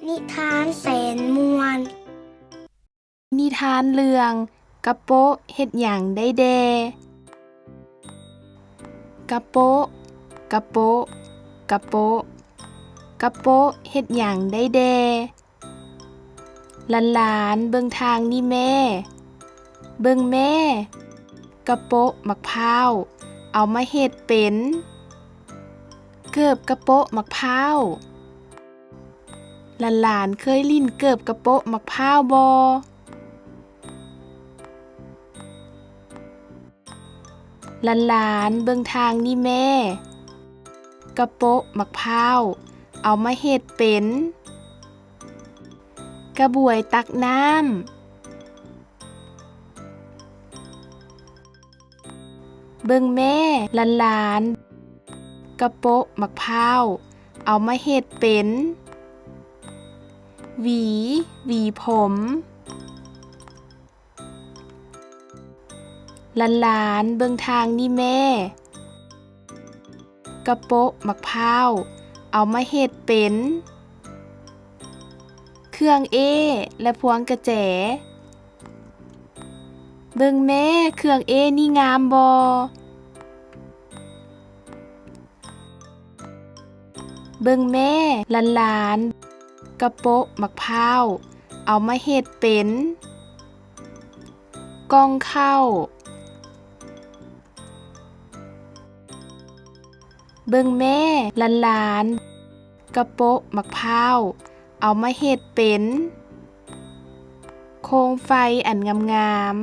ນິທານແສນມ່ວນ. ນິທານເລື່ອງ ກະໂປະເຮັດຫຍັງໄດ້ແດ່? ກະໂປະ ກະໂປະ ກະໂປະ ກະໂປະເຮັດຫຍັງໄດ້ແດ່? ຫຼານໆ ເບິ່ງທາງນີ້ແມ້. ເບິ່ງແມ້ ກະໂປະໝາກພ້າວ ເອົາມາເຮັດເປັນ ເກີບກະໂປະໝາກພ້າວ. ຫຼານໆ ເຄີຍຫຼິ້ນເກີບກະໂປະໝາກພ້າວບໍ່? ຫຼານໆ ເບິ່ງທາງນີ້ແມ້. ກະໂປະໝາກພ້າວ ເອົາມາເຮັດເປັນ ກະບວຍຕັກນ້ຳ. ເບິ່ງແມ້ ຫຼານໆ ກະໂປະໝາກພ້າວ ເອົາມາເຮັດເປັນ ຫວີ ຫວີຜົມ. ຫຼານໆ ເບິ່ງທາງນີ້ແມ້. ກະໂປະໝາກພ້າວ ເອົາມາເຮັດເປັນ ເຄື່ອງເອ້ ແລະ ພວງກະແຈ. ເບິ່ງແມ້ ເຄື່ອງເອ້ນີ້ງາມບໍ່? ເບິ່ງແມ້ ຫຼານໆ ກະໂປະໝາກພ້າວ ເອົາມາເຮັດເປັນ ກ່ອງເຂົ້າ. ເບິ່ງແມ້ ຫຼານໆ ກະໂປະໝາກພ້າວ ເອົາມາເຮັດເປັນ ໂຄມໄຟອັນງາມ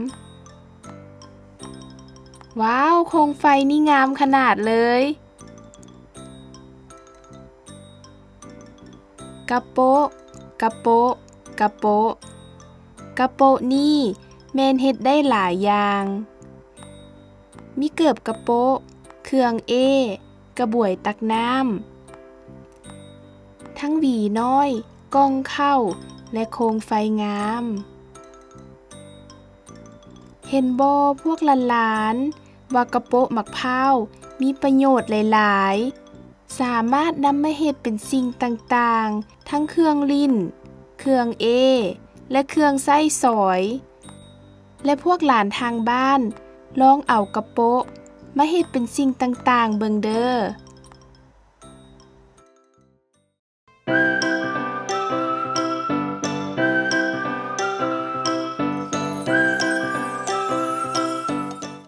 ໆ. ວ້າວ ໂຄມໄຟນີ້ງາມຂະໜາດເລີຍ. ກະໂປະ ກະໂປະ ກະໂປະ ກະໂປະນີ້ແມ່ນເຮັດໄດ້ຫຼາຍຢ່າງ. ມີເກີບກະໂປະ, ເຄື່ອງເອ້, ກະບວຍຕັກນ້ຳ, ທັງຫວີນ້ອຍ, ກ່ອງເຂົ້າ ແລະ ໂຄມໄຟງາມ. ເຫັນບໍ່ພວກຫຼານໆ ວ່າກະໂປະໝາກພ້າວມີປະໂຫຍດຫຼາຍໆ, ສາມາດນຳມາເຮັດເປັນສິ່ງຕ່າງໆ ທັງເຄື່ອງຫຼິ້ນ, ເຄື່ອງເອ້ ແລະ ເຄື່ອງໃຊ້ສອຍ. ແລະ ພວກຫຼານທາງບ້ານ ລອງເອົາກະໂປະມາເຮັດເປັນສິ່ງຕ່າງໆເບິ່ງເດີ້.